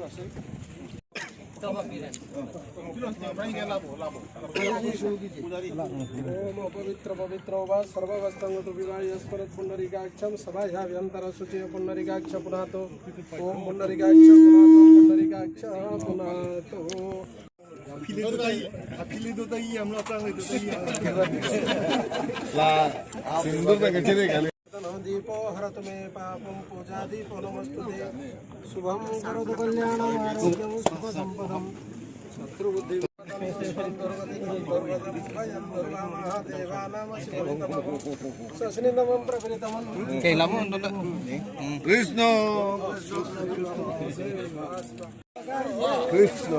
ओम अपवित्र पवित्र वा सर्ववस्तंगतो विवायस्परत् पुण्डरीकाक्षं सभायाभ्यन्तर शुचि पुण्डरीकाक्ष पुनातो। ओम पुण्डरीकाक्ष पुनातो, पुण्डरीकाक्ष पुनातो। दीपो हरतु मे पापं पूजा दीपो नमस्तुते। शुभं करोतु कल्याणं आरोग्यं सुख संपदं शत्रुबुद्धि Krishna Krishna.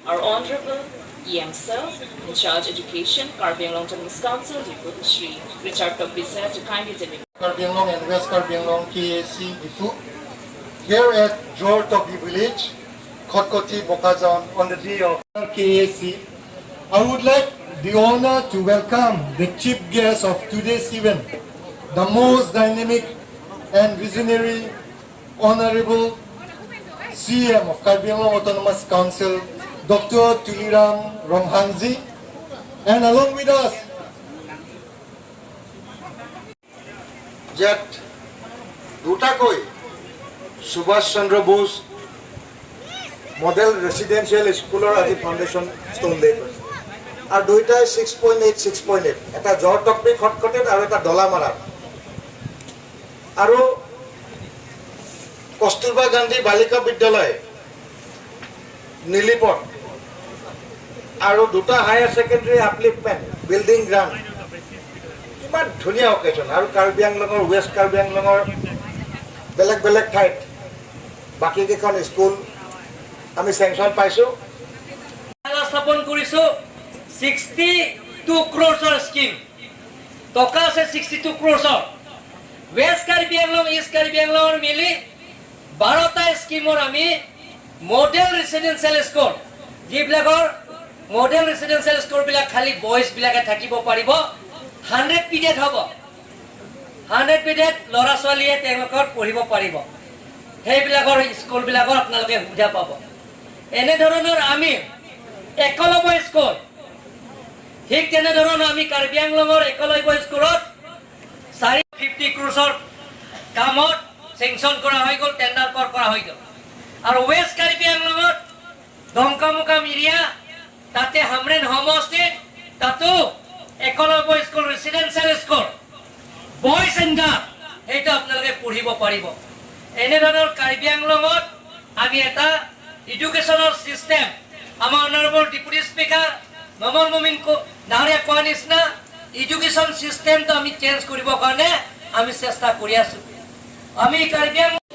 Our Honorable EM Sir, in charge Education, Karbi Anglong Autonomous Council, Diphu, Shri Richard Tokbi Sir, to kindly deliver. Karbi Anglong and West Karbi Anglong KAC Diphu, here at Jor Tokbi village, Khotkoti, Bokajan, on the day of KAC, I would like the honor to welcome the chief guest of today's event, the most dynamic and visionary Honorable CM of Karbi Anglong Autonomous Council, Dr. Tuliram Ronghangji, and along with us, ইয়াত দুটাকৈ সুভাষ চন্দ্ৰ Bose model residential স্কুলৰ আজি foundation stone লে কৰিছে আৰু দুইটাই 6.8, 6.8, এটা জৰ টকপি খটখটিত আৰু এটা ডলামাৰাত আৰু কস্তুৰবা গান্ধী বালিকা বিদ্যালয় নীলিপত আৰু দুটা higher secondary upliftment building grant। কিমান ধুনীয়া অকেজন। আৰু কাৰ্বি আংলঙৰ, ৱেষ্ট কাৰ্বি আংলঙৰ বেলেগ বেলেগ ঠাইত বাকীকেইখন স্কুল আমি চেংচন পাইছোঁ। স্থাপন কৰিছোঁ 62 ক্ৰ'ৰ্ছৰ স্কিম, টকা আছে 62 ক্ৰ'ৰ্ছৰ। ৱেষ্ট কাৰ্বি আংলং, ইষ্ট কাৰ্বি আংলঙৰ মিলি 12টা স্কিমৰ আমি মডেল ৰেচিডেঞ্চিয়েল স্কুল, যিবিলাকৰ মডেল ৰেচিডেঞ্চিয়েল স্কুলবিলাক খালী বইজবিলাকে থাকিব পাৰিব, 100 বেডেড হ'ব, 100 বেডেড ল'ৰা ছোৱালীয়ে তেওঁলোকৰ পঢ়িব পাৰিব, সেইবিলাকৰ স্কুলবিলাকৰ আপোনালোকে সুবিধা পাব। এনেধৰণৰ আমি একলব্য স্কুল, ঠিক তেনেধৰণৰ আমি কাৰ্বি আংলঙৰ একলব্য স্কুলত 450 ক্ৰ'ৰ্ছৰ কামত চেংচন কৰা হৈ গ'ল, টেণ্ডাৰ কল কৰা হৈ গ'ল। আৰু ৱেষ্ট কাৰ্বি আংলঙত ডংকামুকাম এৰিয়া, তাতে হামৰেন সমষ্টিত, তাতো Eklavya school, residential school, boys and girl, সেইটো আপোনালোকে পঢ়িব পাৰিব। এনেধৰণৰ কাৰ্বি আংলঙত আমি এটা এডুকেশ্যনৰ ছিষ্টেম, আমাৰ অনাৰেবল ডেপুটি স্পীকাৰ নমল মমিন ডাঙৰীয়া কোৱা নিচিনা এডুকেশ্যন ছিষ্টেমটো আমি চেঞ্জ কৰিবৰ কাৰণে আমি চেষ্টা কৰি আছোঁ। আমি কাৰ্বি আংলং